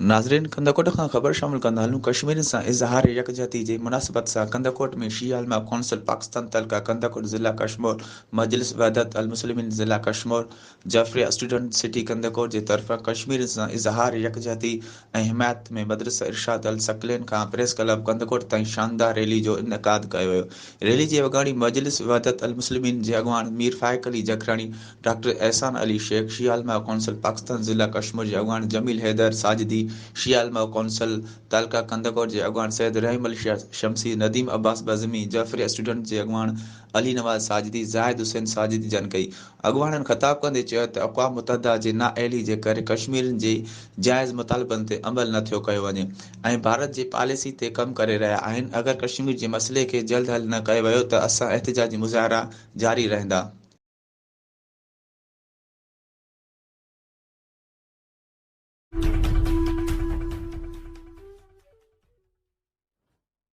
ناظرين ڪنڌڪوٽ کان خبر شامل ڪندا هلون ڪشميرين سان اظهار يڪجهتي جي مناسبت سان ڪنڌڪوٽ ۾ شيعه علماء ڪونسل پاڪستان تعلقه ڪنڌڪوٽ ضلع ڪشمور مجلس وحدت المسلمين ضلع ڪشمور جعفريه اسٽوڊنٽ سٽي ڪنڌڪوٽ جي طرفان ڪشميرين سان اظهار يڪجهتي ۽ حمايت ۾ مدرسه ارشاد الثقلين کان پريس ڪلب ڪنڌڪوٽ تائين شاندار ريلي جو انعقاد ڪيو ويو ريلي جي اڳواڻي مجلس وحدت المسلمين جي اڳواڻ مير فائق علي جکراڻي ڊاڪٽر احسان علي شيخ، شيعه علماء ڪونسل پاڪستان ضلع ڪشمور جي اڳواڻ جميل حيدر ساجدي، شيعه علماء ڪونسل تعلقه ڪنڌڪوٽ جي اڳواڻ سيد رحيم علي شاهه شمسي، نديم عباس بزمي، جعفريه اسٽوڊنٽس جي اڳواڻ علي نواز ساجدي، زاهد حسين ساجدي جن ڪئي. اڳواڻن خطاب ڪندي چيو ته اقوام متحده جي نااهلي جي ڪري ڪشميرين جي جائز مطالبن تي عمل نه ٿيو ڪيو وڃي ۽ ڀارت جي پاليسي تي ڪم ڪري رهيا آهن اگر ڪشمير جي مسئلي کي جلد حل نه ڪيو ويو ته اسان احتجاجي مظاهرا جاري رهندا.